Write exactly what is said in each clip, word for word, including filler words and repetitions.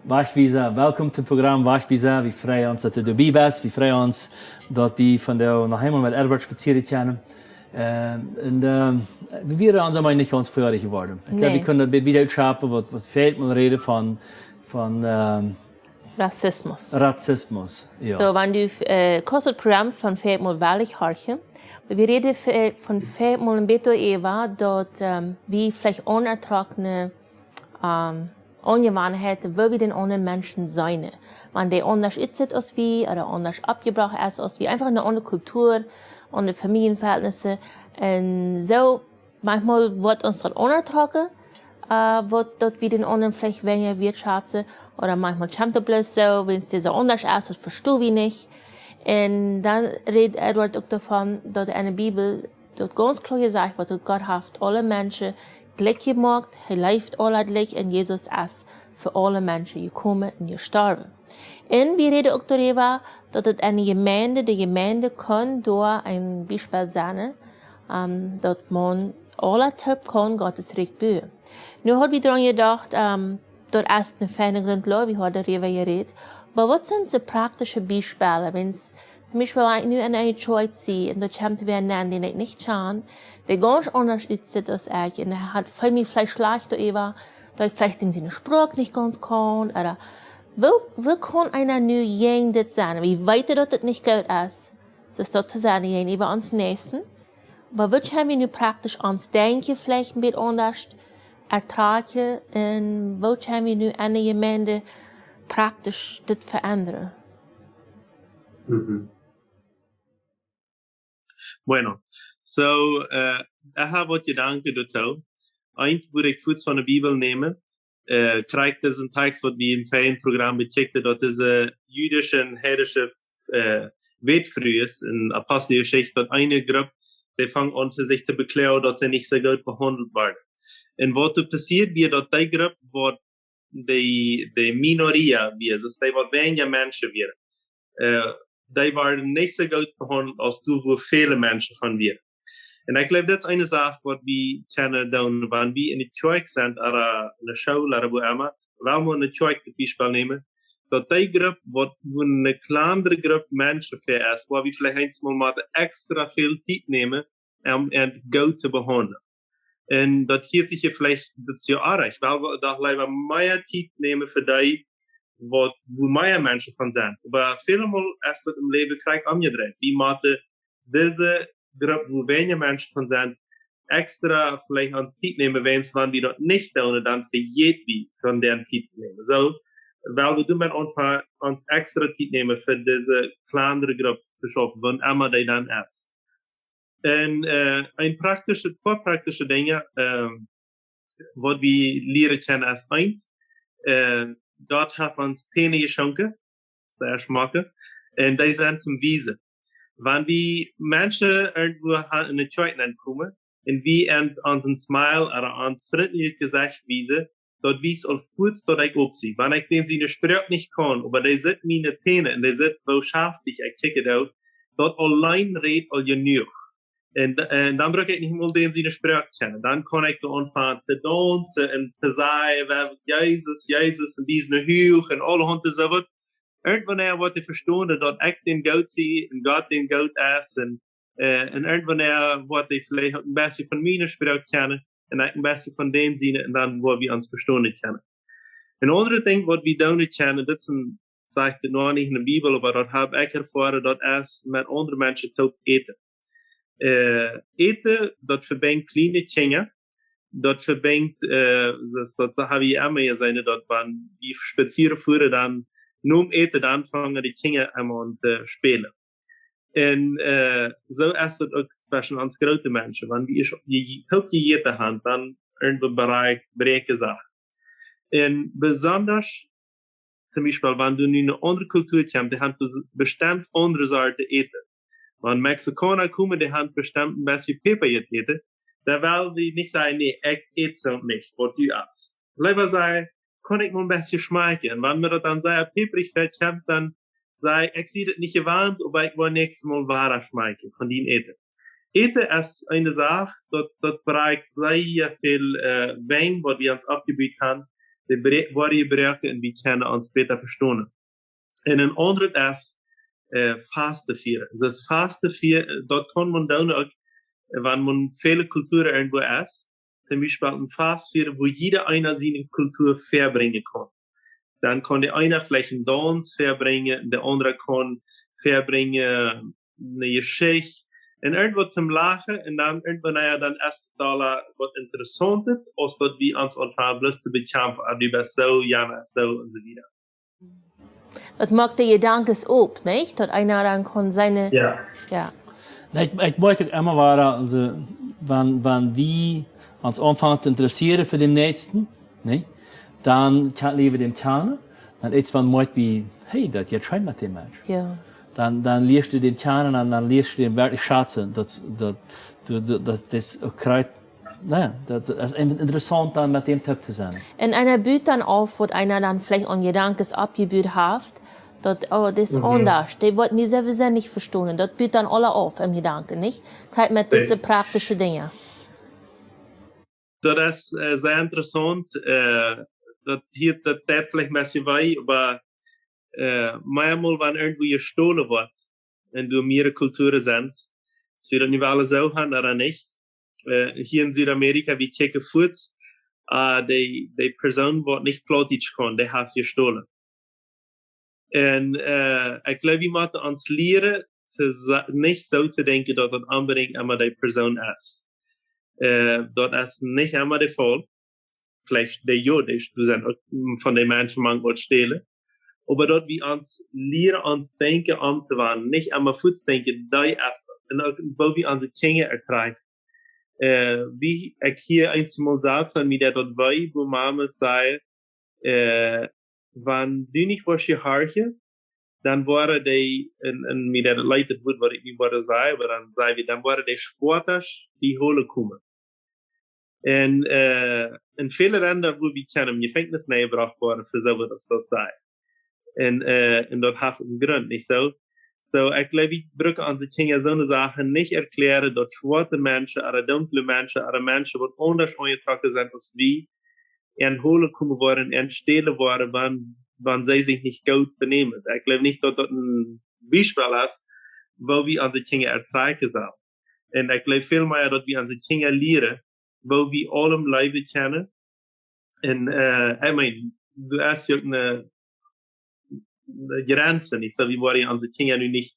Wajchwiesa, welkom to Programm Wajchwiesa. Wie freien ons, daut du doabie best. Wie freien ons, daut wie vondoag noch eemol met Edward spazieren kjennen. Äh, un, äh, wie wieren ons emma nich gaunz foadich jeworden. Ekj jleew, wie kjennen daut bät wieda utschaufen, waut, waut väl mol räden von, von, ähm, Rassismus. Rassismus, jo. So, wan du, äh, kaust daut Programm von väl mol wellich horchen, oba wie räden ve-, von väl mol een bät doaräwa, daut, ähm, wie veleicht onertrockne, ähm, Aunjewanheiten, woo wie dän aundren Menschen seenen. Wan dee aundasch utsitt aus wie, ooda aundasch oppjebrocht es aus wie, eefach eene aundre Kultua, aundre Famieljeverhältnisse. Un soo, maunchmol woat ons daut onertrocken, äh, waut, daut wie dän aundren veleicht weinja wieetschätzen, ooda maunchmol kjemt daut bloos soo, wiels dee soo aundasch es, daut vestonen wie nich. Un dan rät Edward uk doavon, daut enne Bibel daut gaunz kloa jesajcht woat, daut Gott haft aule Menschen jlikj jemoakt, hee leeft aule jlikj un Jesus es fa aule Menschen jekomen un jestorwen. Un wie räden uk doaräwa, daut et enne Jemeent, de Jemeent kaun doa een Biespel sennen, ähm, daut maun aula toop kaun Gott sien Rikj buen. Nu haud wie doaraun jedocht, ähm, daut es eene feine Grundloag, wie hauden doaräwa jerät. Oba waut sent soo praktische Biespels? Wan, toom Biespel, wan ekj nu enne Kjoakj sie, un doa kjemt wäa nenn, dän ekj nich kjan, dee gaunz aundasch utsitt aus ekj, un hee haft väl mea veleicht schlajcht doaräwa, daut hee veleicht dän siene Sproak nich gaunz kaun, ooda woo, woo kaun eena nu jäajen dit sennen? Wie weeten, daut et nich goot es, soo daut to sennen, jäajenäwa onsen Näakjsten. Oba woo kjenn wie nu praktisch ons Denkjen veleicht een bät aundasch ertrakjen un woo kjenn wie nu enne Jemeent praktisch dit veendren? Mhm. Bueno, so, äh, ekj hab waut Jedanken doatoo. Eent, waut ekj fuaz von de Bibel näm, äh, krakjt disen Tekst, waut wie em vorijen Programm bekjikjten, daut dise jüdische un heidnische, äh, Wätfrues en Aposteljeschicht, daut eene Grupp, dee fungen aun to sikj to bekloagen, daut see nich soo goot behaundelt worden. Un waut doa passieed wia, daut dee Grupp, waut dee, dee Minoria wia, daut dee waut weinja Menschen wieren, äh, dee worden nich soo goot behaundelt aus doa, wua väle Menschen von wieren. Un ekj jleew, daut es eene Sach, waut wie kjennen doonen, wan wie enne Kjoakj sent, ooda enne School, ooda wua emma, wan wie enne Kjoakj daut Biespel nämen, daut dee Grupp, waut, wua eene kjlandre Grupp Menschen fa es, wua wie veleicht eemol motten extra väl Tiet nämen, om an goot to behaundlen. Un daut hieet sikj veleicht daut sea oajch, wiels wie doch leewa mea Tiet nämen fa dee, waut, wua mea Menschen von sent. Oba väl mol es daut em Läwen krakjt omjedreit. Wie motten dise Grupp, wua weinja Menschen von sent, extra veleicht ons Tiet nämen, wiels wan wie daut nich doonen, dan vejäten wie von dän Tiet to nämen. Soo, wiels wie doamet aunfangen, ons extra Tiet nämen fa dise kjlandre Grupp to schaufen, waut emma dee dan es. Un, äh, een praktische, poa praktische Dinja, äh, waut wie lieren kjennen es eent, äh, Gott haft ons Täne jeschonken, sea schmock, un dee sent toom wiesen. Wan wie Menschen irjentwua ha-, enne Kjoakj nenkomen, un wie an onsen Smile ooda ons frintlichet Jesecht wiesen, daut wiest aul fuaz, daut ekj opp sie. Wan ekj dän siene Sproak nich kaun, oba dee sitt miene Täne un dee sitt, woo schaftich ekj kjikjen doo, daut auleen rät aul jenuach. Un, un dan bruck ekj nich mol dän siene Sproak kjennen. Dan kaun ekj doa aunfangen to daunzen un to sajen, "Well, Jesus, Jesus", un dise Huach un aulahaunt soo waut. Irjentwanea woat hee vestonen, daut ekj dän goot sie un Gott dän goot es un, äh, un irjentwanea woat hee veleicht uk een bät von miene Sproak kjennen un ekj een bät von dän siene un dan woa wie ons vestonen kjennen. Een aundret Dinkj, waut wie doonen kjennen, daut es een, sajcht et noch nich enne Bibel, oba daut hab ekj erfoaren, daut es met aundre Menschen toop äten. Äh, äten, daut vebinjt kjliene Kjinja, daut vebinjt, äh, daut, daut ha wie emma jeseenen, daut wan wie spazieren foaren, dan nom Äten, dan fangen de Kjinja aun to spälen. Un, äh, soo es et uk tweschen ons groote Menschen. Wan wie ieescht je-, toop jejäten haben, dan irjentwua bräakjen, bräakjen Sachen. Un besondasch, toom Biespel, wan du nu enne aundre Kultua kjemst, dee haben bes-, bestemmt aundre Sorten Äten. Wan Mexikauna komen, dee haben bestemmt een bät Päpa äten. Dan well wie nich sajen, "Nä, ekj ät soo nich, waut du ätst." Leewa sajen, "Kaun ekj mol een bät schmakjen?" Un wan mie daut dan sea päprich väakjemt, dan saj ekj, "Ekj sie daut nich jewant, oba ekj woa näakjstet Mol wada schmakjen von dien Äten." Äten es eene Sach, daut, daut bräakjt sea väl, äh, Wenj, waut wie ons oppjebut haben. de Bre-, Woarheit jebroaken un wie kjennen ons bäta vestonen. Un een aundret es, äh, Fasten fieren. Daut Fasten fieren, daut kaun maun doonen uk, äh, wan maun väle Kulturen irjentwua es. Toom Biespel een Fast fieren, wua jieda eena siene Kultua väabrinjen kaun. Dan kaun de eena veleicht een Dauns väabrinjen, de aundra kaun väabrinjen eene Jeschicht. Un irjentwaut toom Lachen, un dan irjentwanea, dan es daut aul waut Interessauntet, aus daut wie ons aunfangen bloos to bekjamfen, ah, du best soo, jana es soo un soo wieda. Daut moakt de Jedanken op, nich? Daut eena dan kaun sennen, jo. Jo. Nä, ekj, ekj moak uk emma wada, aulsoo, wan, wan wie ons aunfangen to interessieren fa däm Näakjsten, nä? Dan kjan-, lieren wie däm kjanen, dan es wan moak wie, hey, daut jeit scheen met däm Mensch. Jo. Dan, dan lieescht du däm kjanen un dan lieescht du däm werkjlich schazen. Daut, daut, du, du, daut es uk krakjt, nä, daut es een-, interessaunt dan met däm toop to sennen. Un eena but dan auf, waut eena dan veleicht aun Jedanken oppjebut haft, daut, oh, daut es aundasch, dee woat mie sowieso nich vestonen. Daut but dan aula auf em Jedanken, nich? Krakjt met dise praktische Dinja. Daut es, äh, sea interessaunt. Äh, daut hia, daut deit veleicht een bät wee, oba, äh, meamol, wan irjentwua jestolen woat, un doa mierere Kulturen sent, es wie daut nu aula soo haben, ooda nich? Äh, hia en Südamerika, wie kjikjen fuaz, äh, dee, dee Persoon, waut nich Plautdietsch kaun, dee haft jestolen. Un, äh, ekj jleew, wie motten ons lieren, to sa-, nich soo to denkjen, daut daut onbedinjt emma dee Persoon es. Äh, daut es nich emma de Faul. Veleicht dee, jo, dee, doa sent uk von dee Menschen mank waut stälen. Oba daut wie ons lieren, ons Denkjen omtowandeln, nich emma fuaz denkjen, dee es daut. Un uk, woo wie onse Kjinja ertrakjen. Äh, wie ekj hia eemol sach, aun mie daut wee, wua Mama säd, äh, wan du nich woascht jehorchen, dan woaren dee, un, un mie daut leet daut Wuat, waut ekj nu woa sajen, oba dan säd wie, dan woaren dee Schwoatas die holen komen. Un, äh, en väle Lenda, wua wie kjennen em Jefenkjnis nenjebrocht woaren, fa soo waut aus daut sajcht. Un, äh, un daut haft een Grunt, nich soo? Soo, ekj jleew, wie brucken onse Kjinja soone Sachen nich erkjläaren, daut schwoate Menschen, ooda dunkle Menschen, ooda Menschen, waut aundasch aunjetrocken sent aus wie, an holen komen woaren, an stälen woaren, wan, wan see sikj nich goot benämen. Ekj jleew nich, daut daut een Biespel es, woo wie onse Kjinja ertrakjen sellen. Un ekj jleew väl mea, daut wie onse Kjinja lieren, woo wie aulem leewen kjennen. Un, äh, I mean, du hast jo uk een, een Grenz, nich soo? Wie woaren onse Kjinja nu nich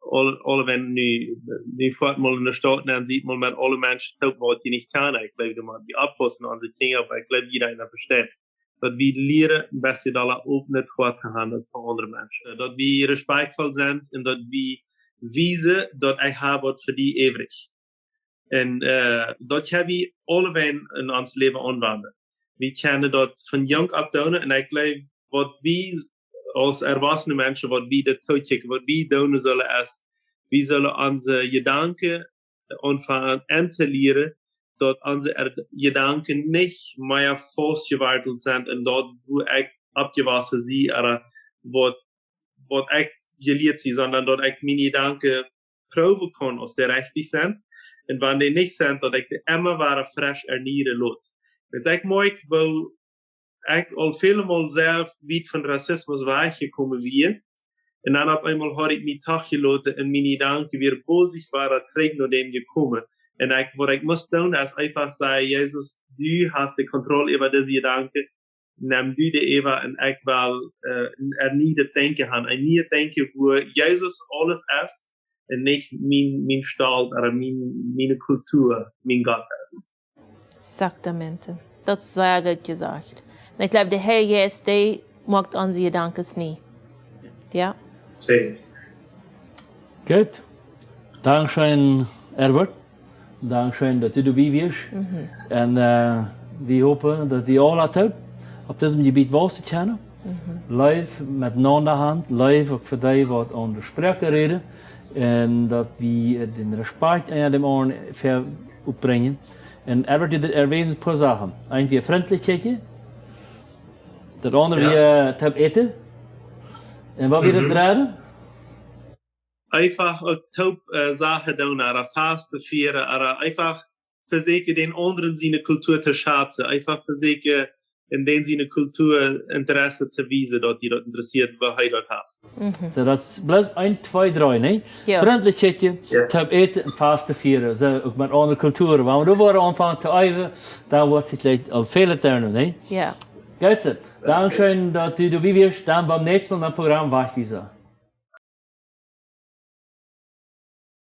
aul-, aule wan nu, nu foat mol en de Staut nenn, sitt mol met aule Menschen toop, waut dee nich kjanen. Ekj jleew, doa mott wie oppaussen, onse Kjinja, oba ekj jleew, jieda eena vesteit, daut wie lieren, best du dolla opp nich waut to haben fa aundre Menschen. Daut wie respektvoll sent un daut wie wiesen, daut ekj hab waut fa die äwrich. Un, äh, daut kjenn wie aulewäajen en ons Läwen aunwenjen. Wie kjennen daut von junk opp doonen un ekj jleew, waut wie aus erwossene Menschen, waut wie daut tookjikjen, waut wie doonen sellen, es, wie sellen onse Jedanken aunfangen aunzolieren, daut onse Er-, Jedanken nich mea faustjewartelt sent en daut, wua ekj oppjewossen sie, ooda waut, waut ekj jelieet sie, sonda daut ekj miene Jedanken proowen kaun, aus dee rechtich sent. Un wan dee nich sent, daut ekj dee emma wada fresch ernieren lot. Wiels ekj moak, woo ekj aul väle Mol selfst wiet von Rassismus wajchjekomen wia. Un dan opp eemol haud ekj mie doch jeloten un miene Jedanken wia bosich wada trigj no däm jekomen. Un ekj, waut ekj must doonen, es eefach sajen: Jesus, du hast de Kontroll äwa dise Jedanken. Nem du dee äwa un ekj well, äh, een ernieet Denkjen haben. Een nieet Denkjen, wua Jesus aules es un nich mien, mien Stolt ooda mien, miene Kultua, mien Gott es. Exactamente. Daut es sea goot jesajcht. Un ekj jleew, de Herr Jesus, dee moakt onse Jedanken nie. Jo? Secha. Goot. Dankscheen, Edward. Dankscheen, daut du doabie wieescht. Mhm. Un, äh, wie hopen, daut wie aule toop opp disem Jebiet wausen kjennen. Mhm. Leew met enaunda haben, Leew uk fa dee, waut aundre Sproaken räden. Un daut wie, äh, dän Respekt aun däm aundren ver-, oppbrinjen. Un Edward, du erwähntst een poa Sachen. Eent wia frintlich kjikjen. Daut aundre wia, äh, toop äten. Un waut wia daut dredde? Eefach uk toop, äh, Sachen doonen, ooda Fasten fieren, ooda eefach vesieekjen, dän aundren siene Kultua to schazen. Eefach vesieekjen, un dän siene Kultua Interesse to wiesen, daut die daut interessieet, woo hee daut haft. Soo, daut es bloos een, twee, dree, nä? Jo. Frintlichkjeit, Jo. toom äten un fast to fieren. Soo, uk met aundre Kulturen. Wan wie doa woaren aunfangen to äwen, dan woat sikj veleicht aul väl ändren, nä? Jo. Goot soo. Dankscheen, daut du doabie wieescht. Dan biem näakjsten Mol met Programm Wajchwiesa.